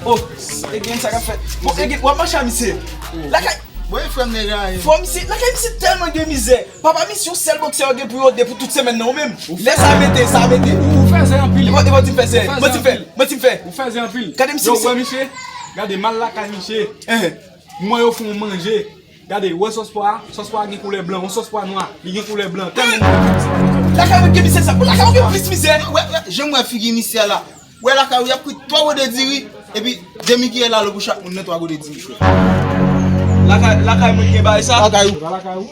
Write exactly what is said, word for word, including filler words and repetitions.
Oh, Egen, sa k ap fèt? Bon, Egen, w ap mache a misye. Lakay, Bon, e frè m deja. Fò misye, lakay misye tèlman gen mizè. Papa misye yon sèl bòksè yo gen pou yo de pou tout semèn nan, ou menm. Lè sa mete, sa mete. Ou fèzè anpil. E pa, e pa di m fè sè. Mwen ti fè, mwen ti fè. Ou fèzè anpil. Gade misye. Yo, wè misye. Gade mal lakay misye. Ehe. Mwen yo fè yon manje. Gade, wè sòs pwa, sòs pwa gen koulè blan, yon sòs pwa nwa, li gen koulè blan. Tèlman mwen fè sa. Lakay mwen gen mizè sa. Pou lakay mwen gen plis mizè. Wè, wè, jan m wè figi misye a la. Wè lakay ou y ap kwit twa gode diri, epi demi kiyè lalo pou chak moun nan twa gode diri frè. Lakay, lakay mwen gen bagay sa. Lakay ou. Ba lakay ou.